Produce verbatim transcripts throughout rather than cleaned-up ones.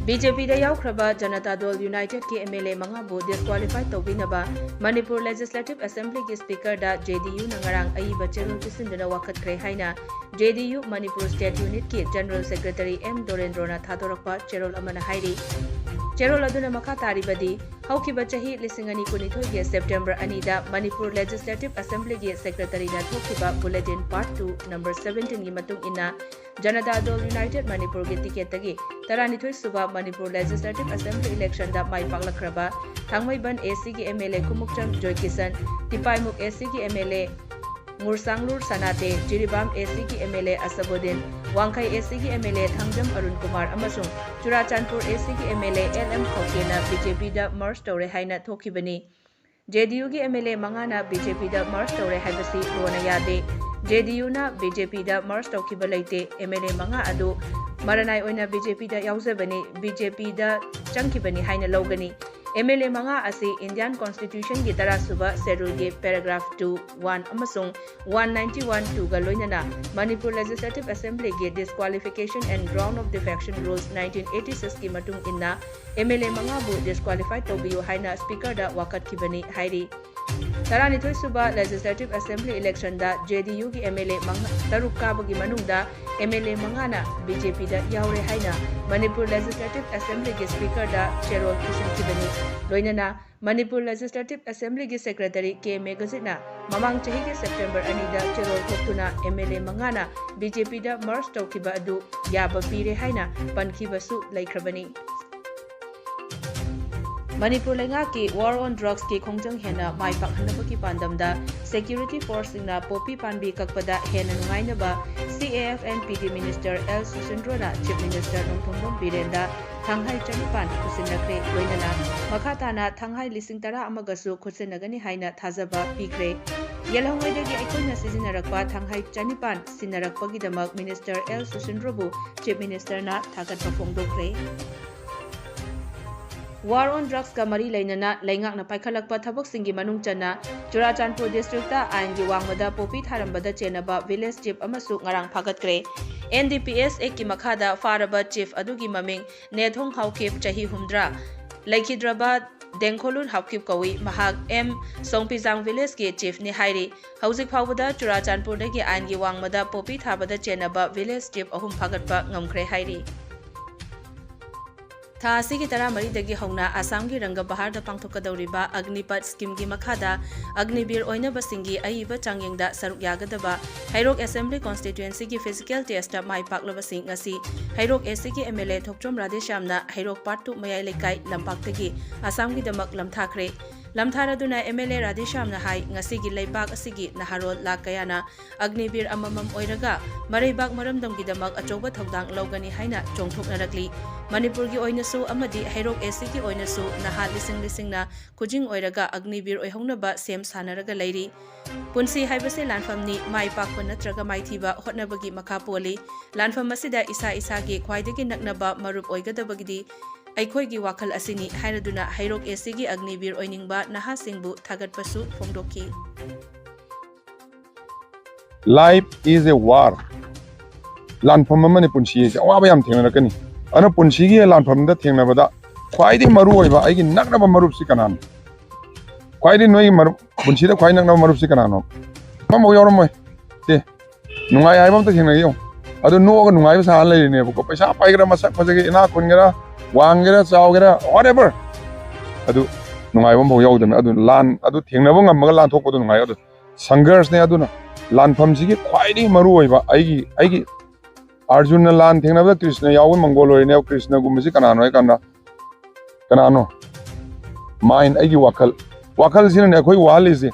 B J ꯄꯤꯗ ꯌꯥꯎꯈ꯭ꯔꯕ ꯖꯅꯇꯥ ꯗꯜ ꯌꯨꯅꯥꯏꯇꯦꯗꯀꯤ ꯑꯦꯝ ꯑꯦꯜ ꯑꯦ ꯃꯉꯥꯕꯨ ꯗꯤꯁꯀ꯭ꯋꯥꯂꯤꯐꯥꯏ ꯇꯧꯕꯤꯅꯕ ꯃꯅꯤꯄꯨꯔ ꯂꯦꯖꯤꯁꯂꯦꯇꯤꯚ ꯑꯦꯁꯦꯝꯕ꯭ꯂꯤꯒꯤ ꯁ꯭ꯄꯤꯀꯔꯗ ꯖꯦ ꯗꯤ ꯌꯨꯅ ꯉꯔꯥꯡ ꯑꯏꯕ ꯆꯦꯔꯣꯜ ꯄꯤꯁꯤꯟꯗꯨꯅ ꯋꯥꯀꯠꯈ꯭ꯔꯦ ꯍꯥꯏꯅ J D U Manipur state ꯌꯨꯅꯤꯠꯀꯤ ꯖꯦꯅꯔꯦꯜ ꯁꯦꯀ꯭ꯔꯦꯇꯔꯤ ꯑꯦꯝ ꯗꯣꯔꯦꯟꯗ꯭ꯔꯣꯅ ꯊꯥꯗꯣꯔꯛꯄ ꯆꯦꯔꯣꯜ ꯑꯃꯅ ꯍꯥꯏꯔꯤ꯫ ꯆꯦꯔꯣꯜ ꯑꯗꯨꯅ ꯃꯈꯥ ꯇꯥꯔꯤꯕꯗꯤ, ꯍꯧꯈꯤꯕ ꯆꯍꯤ ꯂꯤꯁꯤꯡ ꯑꯅꯤ ꯀꯨꯟꯅꯤꯊꯣꯏꯒꯤ ꯁꯦꯞꯇꯦꯝꯕꯔ ꯑꯅꯤꯗ ꯃꯅꯤꯄꯨꯔ ꯂꯦꯖꯤꯁꯂꯦꯇꯤꯚ ꯑꯦꯁꯦꯝꯕ꯭ꯂꯤꯒꯤ ꯁꯦꯀ꯭ꯔꯦꯇꯔꯤꯅ ꯊꯣꯛꯈꯤꯕ ꯕꯨꯂꯦꯇꯤꯟ ꯄꯥꯔꯠ ꯇꯨ, ꯅꯝꯕꯔ ꯁꯕꯦꯟꯇꯤꯟꯒꯤ ꯃꯇꯨꯡ ꯏꯟꯅ, ꯖꯅꯇꯥ ꯗꯜ ꯌꯨꯅꯥꯏꯇꯦꯗ ꯃꯅꯤꯄꯨꯔꯒꯤ ꯇꯤꯀꯦꯠꯇꯒꯤ ꯇꯔꯥꯅꯤꯊꯣꯏ ꯁꯨꯕ ꯃꯅꯤꯄꯨꯔ ꯂꯦꯖꯤꯁꯂꯦꯇꯤꯚ ꯑꯦꯁꯦꯝꯕ꯭ꯂꯤ ꯏꯂꯦꯛꯁꯟꯗ ꯃꯥꯏ ꯄꯥꯛꯂꯛꯈ꯭ꯔꯕ ꯊꯥꯡꯃꯩꯕꯟ ꯑꯦ ꯁꯤꯒꯤ M L A Khumukcham Joykishan, Tipaimukh A ꯁꯤꯒꯤ M L A Ngursanglur Sanate, Jiribam A ꯁꯤꯒꯤ M L A Ashabuddin, Wangkhei A ꯁꯤꯒꯤ M L A Thangjam Arun Kumar ꯑꯃꯁꯨꯡ ꯆꯨꯔꯥꯆꯥꯟꯄꯨꯔ ꯑꯦ ꯁꯤꯒꯤ M L A L M ꯈꯧꯇꯦꯅ ꯕꯤ ꯖꯦ ꯄꯤꯗ ꯃꯔꯖ ꯇꯧꯔꯦ ꯍꯥꯏꯅ ꯊꯣꯛꯈꯤꯕꯅꯤ꯫ ꯖꯦ ꯗꯤ ꯌꯨꯒꯤ ꯑꯦꯝ ꯑꯦꯜ ꯑꯦ ꯃꯉꯥꯅ ꯕꯤ ꯖꯦ ꯄꯤꯗ ꯃꯔꯖ ꯇꯧꯔꯦ ꯍꯥꯏꯕꯁꯤ ꯂꯣꯅ ꯌꯥꯗꯦ꯫ ꯖꯦ ꯗꯤ ꯌꯨꯅ ꯕꯤ ꯖꯦ ꯄꯤꯗ ꯃꯔꯖ ꯇꯧꯈꯤꯕ ꯂꯩꯇꯦ꯫ ꯑꯦꯝ ꯑꯦꯜ ꯑꯦ ꯃꯉꯥ ꯑꯗꯨ ꯃꯔꯅꯥꯏ ꯑꯣꯏꯅ ꯕꯤ ꯖꯦ ꯄꯤꯗ ꯌꯥꯎꯖꯕꯅꯤ, ꯕꯤ ꯖꯦ ꯄꯤꯗ ꯆꯪꯈꯤꯕꯅꯤ ꯍꯥꯏꯅ ꯂꯧꯒꯅꯤ꯫ ꯑꯦꯝ ꯑꯦꯜ ꯑꯦ ꯃꯉꯥ ꯑꯁꯤ ꯏꯟꯗꯤꯌꯥꯟ ꯀꯣꯟꯁꯇꯤꯇ꯭ꯌꯨꯁꯟꯒꯤ ꯇꯔꯥꯁꯨꯕ ꯁꯦꯗꯨꯜꯒꯤ ꯄꯦꯔꯥꯒ꯭ꯔꯥꯐ ꯇꯨ ꯋꯥꯟ ꯑꯃꯁꯨꯡ ꯋꯥꯟ ꯅꯥꯏꯟꯇꯤ ꯋꯥꯟ ꯇꯨꯒ ꯂꯣꯏꯅꯅ ꯃꯅꯤꯄꯨꯔ ꯂꯦꯖꯤꯁꯂꯦꯇꯤꯚ ꯑꯦꯁꯦꯝꯕ꯭ꯂꯤꯒꯤ Disqualification and Ground of Defection Rules nineteen eighty ꯁꯤꯛꯁꯀꯤ ꯃꯇꯨꯡ ꯏꯟꯅ ꯑꯦꯝ ꯑꯦꯜ ꯑꯦ ꯃꯉꯥꯕꯨ ꯗꯤꯁꯀ꯭ꯋꯥꯂꯤꯐꯥꯏ ꯇꯧꯕꯤꯌꯨ ꯍꯥꯏꯅ ꯁ꯭ꯄꯤꯀꯔꯗ ꯋꯥꯀꯠꯈꯤꯕꯅꯤ ꯍꯥꯏꯔꯤ꯫ ꯇꯔꯥꯅꯤꯊꯣꯏ ꯁꯨꯕ ꯂꯦꯖꯤꯁꯂꯦꯇꯤꯚ ꯑꯦꯁꯦꯝꯕ꯭ꯂꯤ ꯏꯂꯦꯛꯁꯟꯗ ꯖꯦ ꯗꯤ ꯌꯨꯒꯤ ꯑꯦꯝ ꯑꯦꯜ ꯑꯦ ꯃꯉꯥ, ꯇꯔꯨꯛ ꯀꯥꯕꯒꯤ ꯃꯅꯨꯡꯗ ꯑꯦꯝ ꯑꯦꯜ ꯑꯦ ꯃꯉꯥꯅ ꯕꯤ ꯖꯦ ꯄꯤꯗ ꯌꯥꯎꯔꯦ ꯍꯥꯏꯅ ꯃꯅꯤꯄꯨꯔ ꯂꯦꯖꯤꯁꯂꯦꯇꯤꯚ ꯑꯦꯁꯦꯝꯕ꯭ꯂꯤꯒꯤ ꯁ꯭ꯄꯤꯀꯔꯗ ꯆꯦꯔꯣꯜ ꯄꯤꯁꯤꯟꯈꯤꯕꯅꯤ꯫ ꯂꯣꯏꯅꯅ ꯃꯅꯤꯄꯨꯔ ꯂꯦꯖꯤꯁꯂꯦꯇꯤꯚ ꯑꯦꯁꯦꯝꯕ꯭ꯂꯤꯒꯤ ꯁꯦꯀ꯭ꯔꯦꯇꯔꯤ ꯀꯦ ꯃꯦꯘꯖꯤꯠꯅ ꯃꯃꯥꯡ ꯆꯍꯤꯒꯤ ꯁꯦꯞꯇꯦꯝꯕꯔ ꯑꯅꯤꯗ ꯆꯦꯔꯣꯜ ꯊꯣꯛꯇꯨꯅ ꯑꯦꯝ ꯑꯦꯜ ꯑꯦ ꯃꯉꯥꯅ ꯕꯤ ꯖꯦ ꯄꯤꯗ ꯃꯔꯖ ꯇꯧꯈꯤꯕ ꯑꯗꯨ ꯌꯥꯕ ꯄꯤꯔꯦ ꯍꯥꯏꯅ ꯄꯟꯈꯤꯕꯁꯨ ꯂꯩꯈ꯭ꯔꯕꯅꯤ꯫ ꯃꯅꯤꯄꯨꯔ ꯂꯩꯉꯥꯛꯀꯤ War on Drugsꯀꯤ ꯈꯣꯡꯖꯪ ꯍꯦꯟꯅ ꯃꯥꯏ ꯄꯥꯛꯍꯟꯅꯕꯒꯤ ꯄꯥꯟꯗꯝꯗ ꯁꯦꯀ꯭ꯌꯨꯔꯤꯇꯤ ꯐꯣꯔꯁꯁꯤꯡꯅ ꯄꯣꯄꯤ ꯄꯥꯝꯕꯤ ꯀꯛꯄꯗ ꯍꯦꯟꯅ ꯅꯨꯡꯉꯥꯏꯅꯕ C A F N P D minister L ꯁꯨꯁꯤꯟꯗ꯭ꯔꯣꯅ ꯆꯤꯐ ꯃꯤꯅꯤꯁꯇꯔ ꯅꯣꯡꯊꯣꯝꯕꯝ ꯕꯤꯔꯦꯟꯗ ꯊꯥꯡꯍꯥꯏ ꯆꯅꯤꯄꯥꯟ ꯈꯨꯠꯁꯤꯟꯅꯈ꯭ꯔꯦ꯫ ꯂꯣꯏꯅꯅ ꯃꯈꯥ ꯇꯥꯅ ꯊꯥꯡꯍꯥꯏ ꯂꯤꯁꯤꯡ ꯇꯔꯥ ꯑꯃꯒꯁꯨ ꯈꯨꯠꯁꯤꯟꯅꯒꯅꯤ ꯍꯥꯏꯅ ꯊꯥꯖꯕ ꯄꯤꯈ꯭ꯔꯦ꯫ ꯌꯦꯜꯍꯧꯉꯩꯗꯒꯤ ꯑꯩꯈꯣꯏꯅ ꯁꯤꯖꯤꯟꯅꯔꯛꯄ ꯊꯥꯡꯍꯥꯏ ꯆꯅꯤꯄꯥꯟ ꯁꯤꯟꯅꯔꯛꯄꯒꯤꯗꯃꯛ ꯃꯤꯅꯤꯁꯇꯔ ꯑꯦꯜ ꯁꯨꯁꯤꯟꯗ꯭ꯔꯣꯕꯨ ꯆꯤꯐ ꯃꯤꯅꯤꯁꯇꯔꯅ ꯊꯥꯒꯠꯄ ꯐꯣꯡꯗꯣꯛꯈ꯭ꯔꯦ꯫ War on Drugsꯀ ꯃꯔꯤ ꯂꯩꯅꯅ ꯂꯩꯉꯥꯛꯅ ꯄꯥꯏꯈꯠꯂꯛꯄ ꯊꯕꯛꯁꯤꯡꯒꯤ ꯃꯅꯨꯡ ꯆꯟꯅ ꯆꯨꯔꯥꯆꯥꯟꯄꯨꯔ ꯗꯤꯁꯇ꯭ꯔꯤꯛꯇ ꯑꯥꯏꯟꯒꯤ ꯋꯥꯡꯃꯗ ꯄꯣꯄꯤ ꯊꯥꯔꯝꯕꯗ ꯆꯦꯟꯅꯕ ꯚꯤꯂꯦꯖ ꯆꯤꯐ ꯑꯃꯁꯨ ꯉꯔꯥꯡ ꯐꯥꯒꯠꯈ꯭ꯔꯦ꯫ ꯑꯦꯟ ꯗꯤ ꯄꯤ ꯑꯦꯁ ꯑꯦꯛꯀꯤ ꯃꯈꯥꯗ ꯐꯥꯔꯕ ꯆꯤꯐ ꯑꯗꯨꯒꯤ ꯃꯃꯤꯡ ꯅꯦꯊꯣꯡ ꯍꯥꯎꯀꯤꯞ, ꯆꯍꯤ ꯍꯨꯝꯗ꯭ꯔꯥ, ꯂꯩꯈꯤꯗ꯭ꯔꯕ ꯗꯦꯡꯈꯣꯂꯨꯟ ꯍꯥꯎꯀꯤꯞ ꯀꯧꯏ꯫ ꯃꯍꯥꯛ ꯑꯦꯝ ꯁꯣꯡꯄꯤꯖꯥꯡ ꯚꯤꯂꯦꯖꯀꯤ ꯆꯤꯐꯅꯤ ꯍꯥꯏꯔꯤ꯫ ꯍꯧꯖꯤꯛ ꯐꯥꯎꯕꯗ ꯆꯨꯔꯥꯆꯥꯟꯄꯨꯔꯗꯒꯤ ꯑꯥꯏꯟꯒꯤ ꯋꯥꯡꯃꯗ ꯄꯣꯄꯤ ꯊꯥꯕꯗ ꯆꯦꯟꯅꯕ ꯚꯤꯂꯦꯖ ꯆꯤꯐ ꯑꯍꯨꯝ ꯐꯥꯒꯠꯄ ꯉꯝꯈ꯭ꯔꯦ ꯍꯥꯏꯔꯤ꯫ ꯊꯥ ꯑꯁꯤꯒꯤ ꯇꯔꯥꯃꯔꯤꯗꯒꯤ ꯍꯧꯅ ꯑꯁꯥꯝꯒꯤ ꯔꯪꯒꯕꯍꯥꯔꯗ ꯄꯥꯡꯊꯣꯛꯀꯗꯧꯔꯤꯕ ꯑꯒꯅꯤꯄꯠ ꯁ꯭ꯀꯤꯝꯒꯤ ꯃꯈꯥꯗ ꯑꯒꯅꯤꯕꯤꯔ ꯑꯣꯏꯅꯕꯁꯤꯡꯒꯤ ꯑꯏꯕ ꯆꯥꯡꯌꯦꯡꯗ ꯁꯔꯨꯛ ꯌꯥꯒꯗꯕ ꯍꯩꯔꯣꯛ ꯑꯦꯁꯦꯝꯕ꯭ꯂꯤ ꯀꯣꯟꯁꯇꯤꯇ꯭ꯌꯨꯑꯦꯟꯁꯤꯒꯤ ꯐꯤꯖꯤꯀꯦꯜ ꯇꯦꯁꯇ ꯃꯥꯏ ꯄꯥꯛꯂꯕꯁꯤꯡ ꯉꯁꯤ ꯍꯩꯔꯣꯛ ꯑꯦꯁ ꯁꯤꯒꯤ ꯑꯦꯝ ꯑꯦꯜ ꯑꯦ ꯊꯣꯛꯆꯣꯝ ꯔꯥꯙꯦꯁ꯭ꯌꯥꯝꯅ ꯍꯩꯔꯣꯛ ꯄꯥꯔꯠ ꯇꯨ ꯃꯌꯥꯏ ꯂꯩꯀꯥꯏ ꯂꯝꯄꯥꯛꯇꯒꯤ ꯑꯁꯥꯝꯒꯤꯗꯃꯛ ꯂꯝꯊꯥꯈ꯭ꯔꯦ꯫ ꯂꯝꯊꯥꯔꯗꯨꯅ ꯑꯦꯝ ꯑꯦꯜ ꯑꯦ ꯔꯥꯙꯦꯁ꯭ꯌꯥꯝꯅ ꯍꯥꯏ, ꯉꯁꯤꯒꯤ ꯂꯩꯕꯥꯛ ꯑꯁꯤꯒꯤ ꯅꯍꯥꯔꯣꯜ ꯂꯥꯈ ꯀꯌꯥꯅ ꯑꯒꯅꯤꯕꯤꯔ ꯑꯃꯃꯝ ꯑꯣꯏꯔꯒ ꯃꯔꯩꯕꯥꯛ ꯃꯔꯝꯗꯝꯒꯤꯗꯃꯛ ꯑꯆꯧꯕ ꯊꯧꯗꯥꯡ ꯂꯧꯒꯅꯤ ꯍꯥꯏꯅ ꯆꯣꯡꯊꯣꯛꯅꯔꯛꯂꯤ꯫ ꯃꯅꯤꯄꯨꯔꯒꯤ ꯑꯣꯏꯅꯁꯨ ꯑꯃꯗꯤ ꯍꯩꯔꯣꯛ ꯑꯦꯁ ꯁꯤꯒꯤ ꯑꯣꯏꯅꯁꯨ ꯅꯍꯥ ꯂꯤꯁꯤꯡ ꯂꯤꯁꯤꯡꯅ ꯈꯨꯖꯤꯡ ꯑꯣꯏꯔꯒ ꯑꯒꯅꯤꯕꯤꯔ ꯑꯣꯏꯍꯧꯅꯕ ꯁꯦꯝ ꯁꯥꯅꯔꯒ ꯂꯩꯔꯤ꯫ ꯄꯨꯟꯁꯤ ꯍꯥꯏꯕꯁꯤ ꯂꯥꯟꯐꯝꯅꯤ, ꯃꯥꯏ ꯄꯥꯛꯄ ꯅꯠꯇ꯭ꯔꯒ ꯃꯥꯏꯊꯤꯕ ꯍꯣꯠꯅꯕꯒꯤ ꯃꯈꯥ ꯄꯣꯜꯂꯤ꯫ ꯂꯥꯟꯐꯝ ꯑꯁꯤꯗ ꯏꯁꯥ ꯏꯁꯥꯒꯤ ꯈ꯭ꯋꯥꯏꯗꯒꯤ ꯅꯛꯅꯕ ꯃꯔꯨꯞ ꯑꯣꯏꯒꯗꯕꯒꯤꯗꯤ ꯑꯩꯈꯣꯏꯒꯤ ꯋꯥꯈꯜ ꯑꯁꯤꯅꯤ ꯍꯥꯏꯔꯗꯨꯅ ꯍꯩꯔꯣꯛ ꯑꯦꯁ ꯁꯤꯒꯤ ꯑꯒꯅꯤꯕꯤꯔ ꯑꯣꯏꯅꯤꯡꯕ ꯅꯍꯥꯁꯤꯡꯕꯨ ꯊꯥꯒꯠꯄꯁꯨ ꯐꯣꯡꯗꯣꯛꯈꯤ꯫ Life is a war. ꯂꯥꯟꯐꯝ ꯑꯃꯅꯤ ꯄꯨꯟꯁꯤ ꯍꯥꯏꯁꯦ꯫ ꯑꯋꯥꯕ ꯌꯥꯝ ꯊꯦꯡꯅꯔꯛꯀꯅꯤ꯫ ꯑꯗꯨꯅ ꯄꯨꯟꯁꯤꯒꯤ ꯂꯥꯟꯐꯝꯗ ꯊꯦꯡꯅꯕꯗ ꯈ꯭ꯋꯥꯏꯗꯒꯤ ꯃꯔꯨ ꯑꯣꯏꯕ ꯑꯩꯒꯤ ꯅꯛꯅꯕ ꯃꯔꯨꯞꯁꯤ ꯀꯅꯥꯅꯣ? ꯈ꯭ꯋꯥꯏꯗꯒꯤ ꯅꯣꯏꯒꯤ ꯃꯔꯨꯞ, ꯄꯨꯟꯁꯤꯗ ꯈ꯭ꯋꯥꯏ ꯅꯛꯅꯕ ꯃꯔꯨꯞꯁꯤ ꯀꯅꯥꯅꯣ? ꯑꯃꯐꯥꯎ ꯌꯥꯎꯔꯝꯃꯣꯏ꯫ ꯁꯦ, ꯅꯨꯡꯉꯥꯏ ꯍꯥꯏꯕ ꯑꯝꯇ ꯊꯦꯡꯅꯒꯦ ꯌꯦꯡꯉꯨ꯫ ꯑꯗꯨ ꯅꯣꯛꯑꯒ ꯅꯨꯡꯉꯥꯏꯕ ꯁꯥꯔ ꯂꯩꯔꯤꯅꯦꯕꯀꯣ꯫ ꯄꯩꯁꯥ ꯄꯥꯏꯒꯦꯔꯥ, ꯃꯁꯛ ꯐꯖꯒꯦ, ꯏꯅꯥꯛ ꯈꯨꯟꯒꯦꯔꯥ, ꯋꯥꯡꯒꯦꯔꯥ, ꯆꯥꯎꯒꯦꯔꯥ, whatever꯫ ꯑꯗꯨ ꯅꯨꯡꯉꯥꯏꯕ ꯑꯃꯐꯥꯎ ꯌꯥꯎꯗꯕꯅꯤ꯫ ꯑꯗꯨ ꯂꯥꯟ, ꯑꯗꯨ ꯊꯦꯡꯅꯕ ꯉꯝꯃꯒ ꯂꯥꯟ ꯊꯣꯛꯄꯗꯣ ꯅꯨꯡꯉꯥꯏ꯫ ꯑꯗꯨ ꯁꯪꯘꯔꯁꯅꯦ꯫ ꯑꯗꯨꯅ ꯂꯥꯟꯐꯝꯁꯤꯒꯤ ꯈ꯭ꯋꯥꯏꯗꯒꯤ ꯃꯔꯨ ꯑꯣꯏꯕ ꯑꯩꯒꯤ, ꯑꯩꯒꯤ ꯑꯥꯔꯖꯨꯟꯅ ꯂꯥꯟ ꯊꯦꯡꯅꯕꯗ ꯀ꯭ꯔꯤꯁꯅ ꯌꯥꯎꯕ ꯃꯪꯒꯣꯜ ꯑꯣꯏꯔꯤꯅꯦꯕ꯫ ꯀ꯭ꯔꯤꯁꯅꯒꯨꯝꯕꯁꯤ ꯀꯅꯥꯅꯣ ꯍꯥꯏ ꯀꯥꯟꯗ, ꯀꯅꯥꯅꯣ? Mind, ꯑꯩꯒꯤ ꯋꯥꯈꯜ꯫ ꯋꯥꯈꯜꯁꯤꯅꯅꯦ ꯑꯩꯈꯣꯏ ꯋꯥꯍꯜꯂꯤꯁꯦ꯫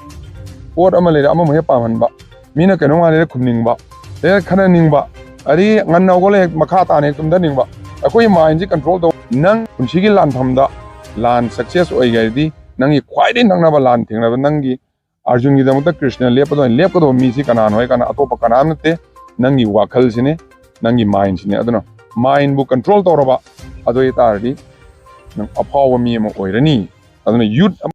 ꯄꯣꯠ ꯑꯃ ꯂꯩꯔꯦ, ꯑꯃꯃꯨꯛ ꯍꯦꯛ ꯄꯥꯝꯍꯟꯕ, ꯃꯤꯅ ꯀꯩꯅꯣꯝ ꯍꯥꯏꯔꯦ ꯈꯨꯝꯅꯤꯡꯕ, ꯍꯦꯛ ꯈꯠꯅꯅꯤꯡꯕ, ꯑꯗꯒꯤ ꯉꯟꯅ ꯍꯧꯒꯠꯂ ꯍꯦꯛ ꯃꯈꯥ ꯇꯥꯅ ꯍꯦꯛ ꯇꯨꯝꯊꯅꯤꯡꯕ꯫ ꯑꯩꯈꯣꯏꯒꯤ mindꯁꯤ control ꯇꯧ꯫ ꯅꯪ ꯄꯨꯟꯁꯤꯒꯤ ꯂꯥꯟꯐꯝꯗ ꯂꯥꯟ success ꯑꯣꯏꯒꯦ ꯍꯥꯏꯔꯗꯤ, ꯅꯪꯒꯤ ꯈ꯭ꯋꯥꯏꯗꯒꯤ ꯅꯛꯅꯕ ꯂꯥꯟ ꯊꯦꯡꯅꯕ, ꯅꯪꯒꯤ ꯑꯥꯔꯖꯨꯟꯒꯤꯗꯃꯛꯇ ꯀ꯭ꯔꯤꯁꯅ ꯂꯦꯞꯄꯗꯣ, ꯂꯦꯞꯀꯗꯧꯕ ꯃꯤꯁꯤ ꯀꯅꯥꯅꯣ ꯍꯥꯏ ꯀꯥꯟꯗ, ꯑꯇꯣꯞꯄ ꯀꯅꯥꯝ ꯅꯠꯇꯦ, ꯅꯪꯒꯤ ꯋꯥꯈꯜꯁꯤꯅꯦ, ꯅꯪꯒꯤ mindꯁꯤꯅꯦ꯫ ꯑꯗꯨꯅ mindꯕꯨ control ꯇꯧꯔꯕ, ꯑꯗꯨ ꯑꯣꯏ ꯇꯥꯔꯗꯤ ꯅꯪ ꯑꯐꯥꯎꯕ ꯃꯤ ꯑꯃ ꯑꯣꯏꯔꯅꯤ꯫ ꯑꯗꯨꯅ youth ꯑꯃ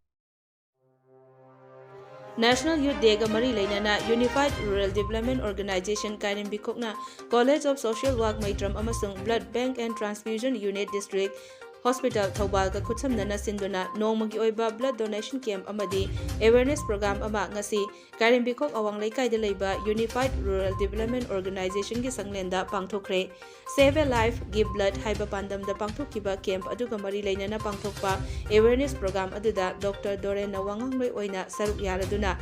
National Youth Day-ꯒ ꯃꯔꯤ ꯂꯩꯅꯅ Unified Rural Development Organization ꯀꯥꯏꯔꯦꯝꯕꯤꯈꯣꯛꯅ College of Social Work ꯃꯩꯇ꯭ꯔꯝ ꯑꯃꯁꯨꯡ Blood Bank and Transfusion Unit District Hospital ꯊꯧꯕꯥꯜꯒ ꯈꯨꯠꯁꯝꯅꯅ ꯁꯤꯟꯗꯨꯅ ꯅꯣꯡꯃꯒꯤ ꯑꯣꯏꯕ blood donation camp ꯑꯃꯗꯤ awareness program ꯑꯃ ꯉꯁꯤ ꯀꯥꯏꯔꯦꯝꯕꯤꯈꯣꯛ ꯑꯋꯥꯡ ꯂꯩꯀꯥꯏꯗ ꯂꯩꯕ Unified Rural Development Organization-ꯒꯤ ꯁꯪꯂꯦꯟꯗ ꯄꯥꯡꯊꯣꯛꯈ꯭ꯔꯦ꯫ Save a Life, Give Blood ꯍꯥꯏꯕ ꯄꯥꯟꯗꯝꯗ ꯄꯥꯡꯊꯣꯛꯈꯤꯕ camp ꯑꯗꯨꯒ ꯃꯔꯤ ꯂꯩꯅꯅ ꯄꯥꯡꯊꯣꯛꯄ awareness program ꯑꯗꯨꯗ Doctor ꯗꯣꯔꯦꯟꯅ ꯋꯥꯉꯥꯡꯂꯣꯏ ꯑꯣꯏꯅ ꯁꯔꯨꯛ ꯌꯥꯔꯗꯨꯅ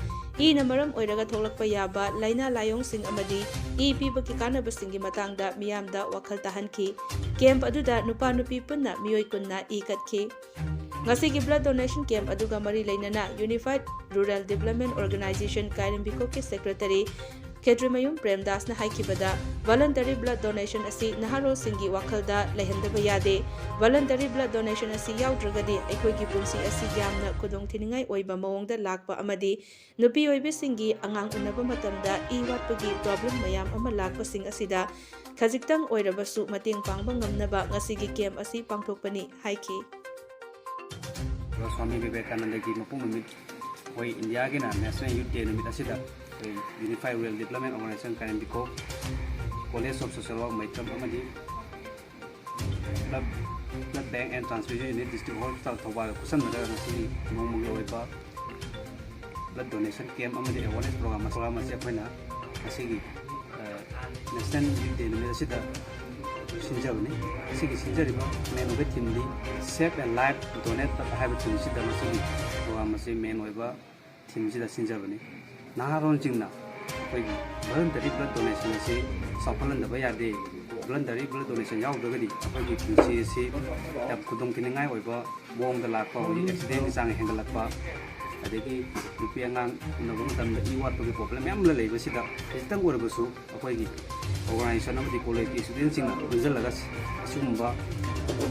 ꯏꯅ ꯃꯔꯝ ꯑꯣꯏꯔꯒ ꯊꯣꯛꯂꯛꯄ ꯌꯥꯕ ꯂꯥꯏꯅꯥ ꯂꯥꯏꯑꯣꯡꯁꯤꯡ ꯑꯃꯗꯤ ꯏ ꯄꯤꯕꯒꯤ ꯀꯥꯟꯅꯕꯁꯤꯡꯒꯤ ꯃꯇꯥꯡꯗ ꯃꯤꯌꯥꯝꯗ ꯋꯥꯈꯜ ꯇꯥꯍꯟꯈꯤ꯫ Camp ꯑꯗꯨꯗ ꯅꯨꯄꯥ ꯅꯨꯄꯤ ꯄꯨꯟꯅ ꯃꯤꯑꯣꯏ ꯀꯨꯟꯅ ꯏ ꯀꯠꯈꯤ꯫ ꯉꯁꯤꯒꯤ blood donation camp ꯑꯗꯨꯒ ꯃꯔꯤ ꯂꯩꯅꯅ Unified Rural Development Organization ꯀꯥꯏꯔꯦꯝꯕꯤꯈꯣꯛꯀꯤ secretary ꯈꯦꯇ꯭ꯔꯤꯃꯌꯨꯝ ꯄ꯭ꯔꯦꯝꯗꯥꯁꯅ ꯍꯥꯏꯈꯤꯕꯗ, voluntary blood donation ꯑꯁꯤ ꯅꯍꯥꯔꯣꯜꯁꯤꯡꯒꯤ ꯋꯥꯈꯜꯗ ꯂꯩꯍꯟꯗꯕ ꯌꯥꯗꯦ꯫ Voluntary blood donation ꯑꯁꯤ ꯌꯥꯎꯗ꯭ꯔꯒꯗꯤ ꯑꯩꯈꯣꯏꯒꯤ ꯄꯨꯟꯁꯤ ꯑꯁꯤ ꯌꯥꯝꯅ ꯈꯨꯗꯣꯡꯊꯤꯅꯤꯡꯉꯥꯏ ꯑꯣꯏꯕ ꯃꯑꯣꯡꯗ ꯂꯥꯛꯄ ꯑꯃꯗꯤ ꯅꯨꯄꯤ ꯑꯣꯏꯕꯤꯁꯤꯡꯒꯤ ꯑꯉꯥꯡ ꯎꯅꯕ ꯃꯇꯝꯗ ꯏ ꯋꯥꯠꯄꯒꯤ problem ꯃꯌꯥꯝ ꯑꯃ ꯂꯥꯛꯄꯁꯤꯡ ꯑꯁꯤꯗ ꯈꯖꯤꯛꯇꯪ ꯑꯣꯏꯔꯕꯁꯨ ꯃꯇꯦꯡ ꯄꯥꯡꯕ ꯉꯝꯅꯕ ꯉꯁꯤꯒꯤ camp ꯑꯁꯤ ꯄꯥꯡꯊꯣꯛꯄꯅꯤ ꯍꯥꯏꯈꯤ꯫ ꯁ꯭ꯋꯥꯃꯤ ꯕꯤꯕꯦꯀꯥꯅꯟꯗꯒꯤ ꯃꯄꯣꯛ ꯅꯨꯃꯤꯠ ꯑꯩꯈꯣꯏ ꯏꯟꯗꯤꯌꯥꯒꯤꯅ National Youth Day ꯅꯨꯃꯤꯠ ꯑꯁꯤꯗ ꯑꯩꯈꯣꯏ Unified Rural Development Organization ꯀꯥꯏꯔꯦꯝꯕꯤꯈꯣꯛ College of Social Work ꯃꯩꯇ꯭ꯔꯝ ꯑꯃꯗꯤ Blood Bank and Transfusion Unit District Hospital ꯊꯧꯕꯥꯜꯒ ꯈꯨꯠꯁꯝꯅꯔꯒ ꯉꯁꯤꯒꯤ ꯅꯣꯡꯃꯒꯤ ꯑꯣꯏꯕ blood donation camp ꯑꯃꯗꯤ awareness program program ꯑꯁꯤ ꯑꯩꯈꯣꯏꯅ ꯉꯁꯤꯒꯤ National Youth Day ꯅꯨꯃꯤꯠ ꯑꯁꯤꯗ ꯁꯤꯟꯖꯕꯅꯤ꯫ ꯑꯁꯤꯒꯤ ꯁꯤꯟꯖꯔꯤꯕ main ꯑꯣꯏꯕ themeꯗꯤ Save a Life, Donate Blood ꯍꯥꯏꯕ themeꯁꯤꯗ ꯃꯁꯤꯒꯤ program ꯑꯁꯤ main ꯑꯣꯏꯕ themeꯁꯤꯗ ꯁꯤꯟꯖꯕꯅꯤ꯫ ꯅꯍꯥꯔꯣꯜꯁꯤꯡꯅ ꯑꯩꯈꯣꯏꯒꯤ voluntary blood donation ꯑꯁꯤ ꯆꯥꯎꯈꯠꯍꯟꯗꯕ ꯌꯥꯗꯦ꯫ Voluntary blood donation ꯌꯥꯎꯗ꯭ꯔꯒꯗꯤ ꯑꯩꯈꯣꯏꯒꯤ ꯄꯨꯟꯁꯤ ꯑꯁꯤ ꯌꯥꯝ ꯈꯨꯗꯣꯡꯊꯤꯅꯤꯡꯉꯥꯏ ꯑꯣꯏꯕ ꯃꯑꯣꯡꯗ ꯂꯥꯛꯄ, ꯍꯧꯖꯤꯛ accidentꯀꯤ ꯆꯥꯡ ꯍꯦꯟꯒꯠꯂꯛꯄ, ꯑꯗꯒꯤ ꯅꯨꯄꯤ ꯑꯉꯥꯡ ꯎꯅꯕ ꯃꯇꯝꯗ ꯏ ꯋꯥꯠꯄꯒꯤ problem ꯃꯌꯥꯝ ꯑꯃ ꯂꯩꯕꯁꯤꯗ ꯈꯤꯇꯪ ꯑꯣꯏꯔꯕꯁꯨ ꯑꯩꯈꯣꯏꯒꯤ organization ꯑꯃꯗꯤ collegeꯀꯤ studentꯁꯤꯡꯅ ꯄꯨꯟꯁꯤꯜꯂꯒ ꯑꯁꯤꯒꯨꯝꯕ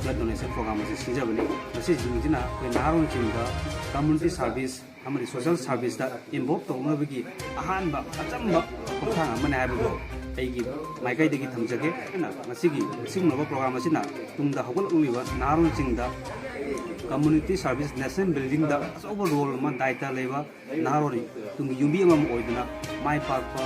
blood donation program ꯑꯁꯤ ꯁꯤꯟꯖꯕꯅꯤ꯫ ꯃꯁꯤꯁꯤꯡꯁꯤꯅ ꯑꯩꯈꯣꯏ ꯅꯍꯥꯔꯣꯜꯁꯤꯡꯗ community service ꯑꯃꯗꯤ social serviceꯇ involve ꯇꯧꯅꯕꯒꯤ ꯑꯍꯥꯟꯕ ꯑꯆꯝꯕ ꯈꯣꯡꯊꯥꯡ ꯑꯃꯅꯤ ꯍꯥꯏꯕꯗꯨ ꯑꯩꯒꯤ ꯃꯥꯏꯀꯩꯗꯒꯤ ꯊꯝꯖꯒꯦ꯫ ꯑꯩꯅ ꯉꯁꯤꯒꯤ ꯑꯁꯤꯒꯨꯝꯂꯕ program ꯑꯁꯤꯅ ꯇꯨꯡꯗ ꯍꯧꯒꯠꯂꯛꯂꯤꯕ ꯅꯍꯥꯔꯣꯜꯁꯤꯡꯗ community service nation buildingꯗ ꯑꯆꯧꯕ role ꯑꯃ, ꯗꯥꯏꯇ ꯂꯩꯕ ꯅꯍꯥꯔꯣꯜ ꯇꯨꯡꯒꯤ ꯌꯨꯝꯕꯤ ꯑꯃꯃꯝ ꯑꯣꯏꯗꯨꯅ ꯃꯥꯏ ꯄꯥꯛꯄ,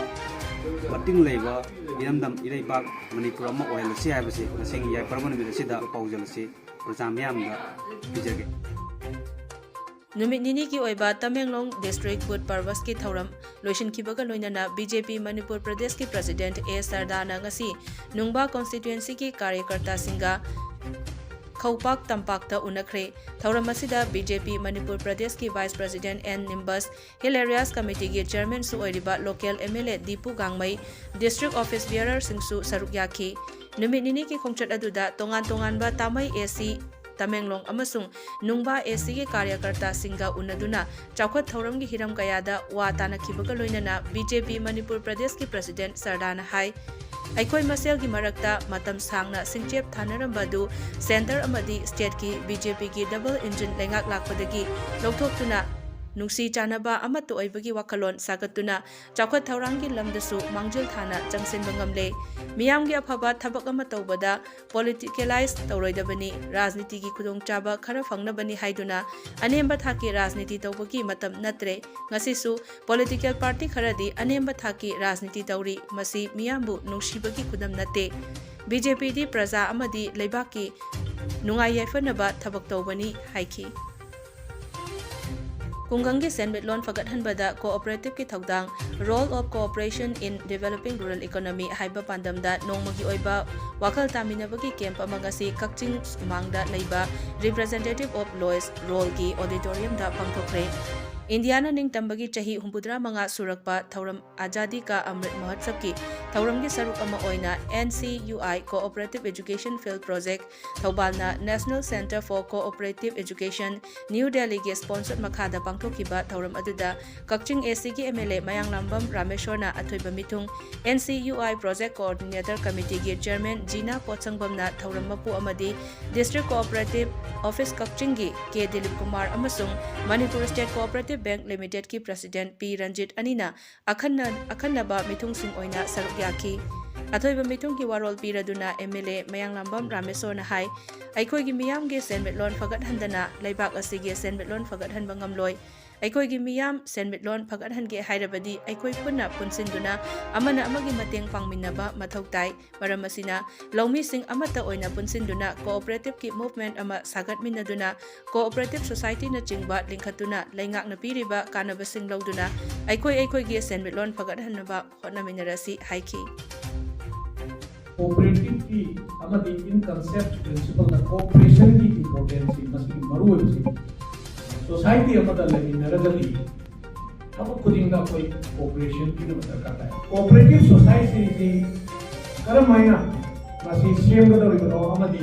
ꯃꯇꯤꯡ ꯂꯩꯕ ꯏꯔꯝꯗꯝ ꯏꯔꯩꯕꯥꯛ ꯃꯅꯤꯄꯨꯔ ꯑꯃ ꯑꯣꯏꯍꯜꯂꯁꯤ ꯍꯥꯏꯕꯁꯤ ꯉꯁꯤꯒꯤ ꯌꯥꯏꯐꯔꯕ ꯅꯨꯃꯤꯠ ꯑꯁꯤꯗ ꯄꯥꯎꯖꯦꯜ ꯑꯁꯤ ꯄ꯭ꯔꯖꯥ ꯃꯤꯌꯥꯝꯗ ꯄꯤꯖꯒꯦ꯫ ꯅꯨꯃꯤꯠ ꯅꯤꯅꯤꯒꯤ ꯑꯣꯏꯕ ꯇꯃꯦꯡꯂꯣꯡ District Booth Parvasꯀꯤ ꯊꯧꯔꯝ ꯂꯣꯏꯁꯤꯟꯈꯤꯕꯒ ꯂꯣꯏꯅꯅ BJP ꯃꯅꯤꯄꯨꯔ ꯄ꯭ꯔꯗꯦꯁꯀꯤ President A ꯁꯔꯗꯥꯅ ꯉꯁꯤ ꯅꯨꯡꯕꯥ constituencyꯒꯤ ꯀꯥꯔꯌꯀꯔꯇꯥꯁꯤꯡꯒ ꯈꯧꯄꯥꯛ ꯇꯝꯄꯥꯛꯇ ꯎꯅꯈ꯭ꯔꯦ꯫ ꯊꯧꯔꯝ ꯑꯁꯤꯗ BJP ꯃꯅꯤꯄꯨꯔ ꯄ꯭ꯔꯗꯦꯁꯀꯤ Vice President N ꯅꯤꯝꯕꯁ, Hill Areas Committeeꯒꯤ Chairmanꯁꯨ ꯑꯣꯏꯔꯤꯕ local MLA Dipu ꯒꯥꯡꯃꯩ, District Office Bearerꯁꯤꯡꯁꯨ ꯁꯔꯨꯛ ꯌꯥꯈꯤ꯫ ꯅꯨꯃꯤꯠ ꯅꯤꯅꯤꯒꯤ ꯈꯣꯡꯆꯠ ꯑꯗꯨꯗ ꯇꯣꯉꯥꯟ ꯇꯣꯉꯥꯟꯕ ꯇꯥꯃꯩ AC ꯇꯃꯦꯡꯂꯣꯡ ꯑꯃꯁꯨꯡ ꯅꯨꯡꯕꯥ ACꯒꯤ ꯀꯥꯔꯌꯀꯔꯇꯥꯁꯤꯡꯒ ꯎꯅꯗꯨꯅ ꯆꯥꯎꯈꯠ ꯊꯧꯔꯝꯒꯤ ꯍꯤꯔꯝ ꯀꯌꯥꯗ ꯋꯥ ꯇꯥꯅꯈꯤꯕꯒ ꯂꯣꯏꯅꯅ BJP ꯃꯅꯤꯄꯨꯔ ꯄ꯭ꯔꯗꯦꯁꯀꯤ President ꯁꯔꯗꯥꯅ ꯍꯥꯏ, ꯑꯩꯈꯣꯏ ꯃꯁꯦꯜꯒꯤ ꯃꯔꯛꯇ ꯃꯇꯝ ꯁꯥꯡꯅ ꯁꯤꯡꯆꯦꯞ ꯊꯥꯅꯔꯝꯕ ꯑꯗꯨ Centre ꯑꯃꯗꯤ Stateꯀꯤ BJPꯒꯤ double engine ꯂꯩꯉꯥꯛ ꯂꯥꯛꯄꯗꯒꯤ ꯂꯧꯊꯣꯛꯇꯨꯅ ꯅꯨꯡꯁꯤ ꯆꯥꯟꯅꯕ ꯑꯃꯠꯇ ꯑꯣꯏꯕꯒꯤ ꯋꯥꯈꯜꯂꯣꯟ ꯁꯥꯒꯠꯇꯨꯅ ꯆꯥꯎꯈꯠ ꯊꯧꯔꯥꯡꯒꯤ ꯂꯝꯗꯁꯨ ꯃꯥꯡꯖꯤꯜ ꯊꯥꯅ ꯆꯪꯁꯤꯟꯕ ꯉꯝꯂꯦ꯫ ꯃꯤꯌꯥꯝꯒꯤ ꯑꯐꯕ ꯊꯕꯛ ꯑꯃ ꯇꯧꯕꯗ politicalize ꯇꯧꯔꯣꯏꯗꯕꯅꯤ, ꯔꯥꯖꯅꯤꯇꯤꯒꯤ ꯈꯨꯗꯣꯡꯆꯥꯕ ꯈꯔ ꯐꯪꯅꯕꯅꯤ ꯍꯥꯏꯗꯨꯅ ꯑꯅꯦꯝꯕ ꯊꯥꯛꯀꯤ ꯔꯥꯖꯅꯤꯇꯤ ꯇꯧꯕꯒꯤ ꯃꯇꯝ ꯅꯠꯇ꯭ꯔꯦ꯫ ꯉꯁꯤꯁꯨ political party ꯈꯔꯗꯤ ꯑꯅꯦꯝꯕ ꯊꯥꯛꯀꯤ ꯔꯥꯖꯅꯤꯇꯤ ꯇꯧꯔꯤ꯫ ꯃꯁꯤ ꯃꯤꯌꯥꯝꯕꯨ ꯅꯨꯡꯁꯤꯕꯒꯤ ꯈꯨꯗꯝ ꯅꯠꯇꯦ꯫ BJPꯗꯤ ꯄ꯭ꯔꯖꯥ ꯑꯃꯗꯤ ꯂꯩꯕꯥꯛꯀꯤ ꯅꯨꯡꯉꯥꯏ ꯌꯥꯏꯐꯅꯕ ꯊꯕꯛ ꯇꯧꯕꯅꯤ ꯍꯥꯏꯈꯤ꯫ ꯈꯨꯡꯒꯪꯒꯤ ꯁꯦꯟꯃꯤꯠꯂꯣꯟ ꯐꯒꯠꯍꯟꯕꯗ cooperative ꯀꯤ ꯊꯧꯗꯥꯡ, Role of Cooperation in Developing Rural Economy ꯍꯥꯏꯕ ꯄꯥꯟꯗꯝꯗ ꯅꯣꯡꯃꯒꯤ ꯑꯣꯏꯕ ꯋꯥꯈꯜ ꯇꯥꯃꯤꯟꯅꯕꯒꯤ camp ꯑꯃ ꯉꯁꯤ ꯀꯛꯆꯤꯡ ꯁꯨꯃꯥꯡꯗ ꯂꯩꯕ Representative of Lowest Role ꯒꯤ auditorium ꯗ ꯄꯥꯡꯊꯣꯛꯈ꯭ꯔꯦ꯫ ꯏꯟꯗꯤꯌꯥꯅ ꯅꯤꯡꯇꯝꯕꯒꯤ ꯆꯍꯤ ꯍꯨꯝꯐꯨꯇꯔꯥ ꯃꯉꯥ ꯁꯨꯔꯛꯄ ꯊꯧꯔꯝ ꯑꯖꯥꯗꯤ ꯀꯥ ꯑꯃ꯭ꯔꯤꯠ ꯃꯍꯣꯠꯁꯕꯀꯤ ꯊꯧꯔꯝꯒꯤ ꯁꯔꯨꯛ ꯑꯃ ꯑꯣꯏꯅ NCUI Cooperative Education Field Project, ꯊꯧꯕꯥꯜꯅ National Centre for Cooperative Education, New Delhi ꯒꯤ sponsor ꯃꯈꯥꯗ ꯄꯥꯡꯊꯣꯛꯈꯤꯕ ꯊꯧꯔꯝ ꯑꯗꯨꯗ ꯀꯛꯆꯤꯡ ACꯒꯤ MLA ꯃꯌꯥꯡꯂꯥꯝꯕꯝ ꯔꯥꯃꯦꯁꯣꯔꯅ ꯑꯊꯣꯏꯕ ꯃꯤꯊꯨꯡ, NCUI Project Coordinator Committeeꯒꯤ Chairman ꯖꯤꯅꯥ ꯄꯣꯠꯁꯪꯕꯝꯅ ꯊꯧꯔꯝ ꯃꯄꯨ ꯑꯃꯗꯤ District Cooperative Office ꯀꯛꯆꯤꯡꯒꯤ ꯀꯦ ꯗꯤꯂꯤꯞ ꯀꯨꯃꯥꯔ ꯑꯃꯁꯨꯡ Manipur State Cooperative Bank Limitedꯀꯤ President P Ranjit ꯑꯅꯤꯅ ꯑꯈꯟꯅ-, ꯑꯈꯟꯅꯕ ꯃꯤꯊꯨꯡꯁꯤꯡ ꯑꯣꯏꯅ ꯁꯔꯨꯛ ꯌꯥꯈꯤ꯫ ꯑꯊꯣꯏꯕ ꯃꯤꯊꯨꯡꯒꯤ ꯋꯥꯔꯣꯜ ꯄꯤꯔꯗꯨꯅ MLA ꯃꯌꯥꯡꯂꯥꯝꯕꯝ ꯔꯥꯃꯦꯁꯣꯔꯅ ꯍꯥꯏ, ꯑꯩꯈꯣꯏꯒꯤ ꯃꯤꯌꯥꯝꯒꯤ ꯁꯦꯟꯃꯤꯠꯂꯣꯟ ꯐꯒꯠꯍꯟꯗꯅ ꯂꯩꯕꯥꯛ ꯑꯁꯤꯒꯤ ꯁꯦꯟꯃꯤꯠꯂꯣꯟ ꯐꯒꯠꯍꯟꯕ ꯉꯝꯂꯣꯏ꯫ ꯑꯩꯈꯣꯏꯒꯤ ꯃꯤꯌꯥꯝ ꯁꯦꯟꯃꯤꯠꯂꯣꯟ ꯐꯒꯠꯍꯟꯒꯦ ꯍꯥꯏꯔꯕꯗꯤ ꯑꯩꯈꯣꯏ ꯄꯨꯟꯅ ꯄꯨꯟꯁꯤꯟꯗꯨꯅ ꯑꯃꯅ ꯑꯃꯒꯤ ꯃꯇꯦꯡ ꯄꯥꯡꯃꯤꯟꯅꯕ ꯃꯊꯧ ꯇꯥꯏ꯫ ꯃꯔꯝ ꯑꯁꯤꯅ, ꯂꯧꯃꯤꯁꯤꯡ ꯑꯃꯠꯇ ꯑꯣꯏꯅ ꯄꯨꯟꯁꯤꯟꯗꯨꯅ cooperative ꯀꯤ movement ꯑꯃ ꯁꯥꯒꯠꯃꯤꯟꯅꯗꯨꯅ, cooperative society ꯅꯆꯤꯡꯕ ꯂꯤꯡꯈꯠꯇꯨꯅ ꯂꯩꯉꯥꯛꯅ ꯄꯤꯔꯤꯕ ꯀꯥꯟꯅꯕꯁꯤꯡ ꯂꯧꯗꯨꯅ ꯑꯩꯈꯣꯏ ꯑꯩꯈꯣꯏꯒꯤ ꯁꯦꯟꯃꯤꯠꯂꯣꯟ ꯐꯒꯠꯍꯟꯅꯕ ꯍꯣꯠꯅꯃꯤꯟꯅꯔꯁꯤ ꯍꯥꯏꯈꯤ꯫ Cooperative ꯀꯤ ꯑꯃꯗꯤ in concept principle the cooperation ꯒꯤ importance ꯁꯤ, ꯃꯁꯤꯒꯤ ꯃꯔꯨꯑꯣꯏꯕꯁꯤ, society ꯑꯃꯗ ꯂꯩꯃꯤꯟꯅꯔꯒꯗꯤ ꯊꯕꯛ ꯈꯨꯗꯤꯡꯗ ꯑꯩꯈꯣꯏ cooperation ꯄꯤꯅꯕ ꯗꯔꯀꯥꯔ ꯇꯥꯏ꯫ Cooperative society ꯁꯤ ꯀꯔꯝ ꯍꯥꯏꯅ ꯃꯁꯤ ꯁꯦꯝꯒꯗꯧꯔꯤꯕꯅꯣ ꯑꯃꯗꯤ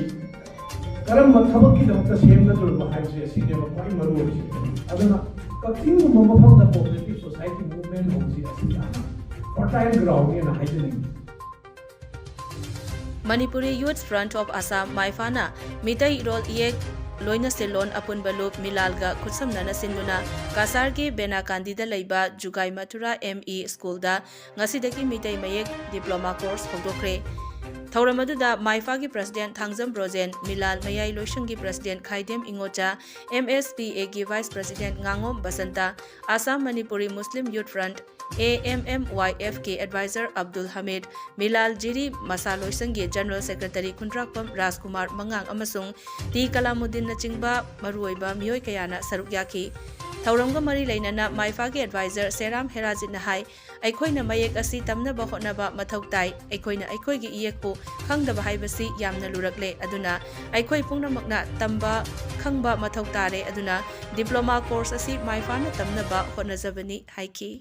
ꯀꯔꯝꯕ ꯊꯕꯛꯀꯤꯗꯃꯛꯇ ꯁꯦꯝꯒꯗꯧꯔꯤꯕꯅꯣ ꯍꯥꯏꯕꯁꯦ ꯑꯁꯤꯅꯦꯕ ꯈ꯭ꯋꯥꯏ ꯃꯔꯨꯑꯣꯏꯔꯤꯁꯦ꯫ ꯑꯗꯨꯅ ꯀꯛꯆꯤꯡꯒꯨꯝꯕ ꯃꯐꯝꯗ cooperative society movement ꯍꯧꯕꯁꯤ ꯑꯁꯤ ꯌꯥꯝꯅ fertile ground ꯅꯦꯅ ꯍꯥꯏꯖꯅꯤꯡꯉꯤ꯫ Manipuri Youth Front of Assam, ꯃꯥꯏꯐꯥꯅ ꯃꯤꯇꯩꯔꯣꯜ ꯏꯌꯦꯛ ꯂꯣꯏꯅ ꯁꯦꯜꯂꯣꯟ ꯑꯄꯨꯟꯕ ꯂꯨꯞ ꯃꯤꯂꯥꯜꯒ ꯈꯨꯠꯁꯝꯅꯅ ꯁꯤꯟꯗꯨꯅ ꯀꯁꯥꯔꯒꯤ ꯕꯦꯅꯥꯀꯥꯟꯗꯤꯗ ꯂꯩꯕ ꯖꯨꯒꯥꯏ ꯃꯊꯨꯔꯥ ME ꯁ꯭ꯀꯨꯜꯗ ꯉꯁꯤꯗꯒꯤ ꯃꯤꯇꯩ ꯃꯌꯦꯛ diploma course ꯍꯧꯗꯣꯛꯈ꯭ꯔꯦ꯫ ꯊꯧꯔꯝ ꯑꯗꯨꯗ ꯃꯥꯏꯐꯥꯒꯤ President ꯊꯥꯡꯖꯝ ꯕ꯭ꯔꯣꯖꯦꯟ, ꯃꯤꯂꯥꯜ ꯃꯌꯥꯏ ꯂꯣꯏꯁꯪꯒꯤ President ꯈꯥꯏꯗꯦꯝ ꯏꯉꯣꯆꯥ, MSPA ꯒꯤ Vice President ꯉꯥꯉꯣꯝ Basanta, Assam Manipuri Muslim Youth Front, AMMYF ꯀꯤ Advisor ꯑꯕꯗꯨꯜ ꯍꯃꯤꯗ, ꯃꯤꯂꯥꯜ ꯖꯤꯔꯤ ꯃꯁꯥ ꯂꯣꯏꯁꯪꯒꯤ General Secretary ꯈꯨꯟꯗ꯭ꯔꯥꯛꯄꯝ ꯔꯥꯖꯀꯨꯃꯥꯔ ꯃꯉꯥꯡ ꯑꯃꯁꯨꯡ ꯇꯤ ꯀꯂꯥꯃꯨꯗꯤꯟꯅꯆꯤꯡꯕ ꯃꯔꯨꯑꯣꯏꯕ ꯃꯤꯑꯣꯏ ꯀꯌꯥꯅ ꯁꯔꯨꯛ ꯌꯥꯈꯤ꯫ ꯊꯧꯔꯝꯒ ꯃꯔꯤ ꯂꯩꯅꯅ ꯃꯥꯏꯐꯥꯒꯤ Advisor ꯁꯦꯔꯥꯝ ꯍꯦꯔꯥꯖꯤꯠꯅ ꯍꯥꯏ, ꯑꯩꯈꯣꯏꯅ ꯃꯌꯦꯛ ꯑꯁꯤ ꯇꯝꯅꯕ ꯍꯣꯠꯅꯕ ꯃꯊꯧ ꯇꯥꯏ꯫ ꯑꯩꯈꯣꯏꯅ ꯑꯩꯈꯣꯏꯒꯤ ꯏꯌꯦꯛꯄꯨ ꯈꯪꯗꯕ ꯍꯥꯏꯕꯁꯤ ꯌꯥꯝꯅ ꯂꯨꯔꯛꯂꯦ꯫ ꯑꯗꯨꯅ ꯑꯩꯈꯣꯏ ꯄꯨꯝꯅꯃꯛꯅ ꯇꯝꯕ, ꯈꯪꯕ ꯃꯊꯧ ꯇꯥꯔꯦ꯫ ꯑꯗꯨꯅ diploma course ꯑꯁꯤ ꯃꯥꯏꯐꯥꯅ ꯇꯝꯅꯕ ꯍꯣꯠꯅꯖꯕꯅꯤ ꯍꯥꯏꯈꯤ꯫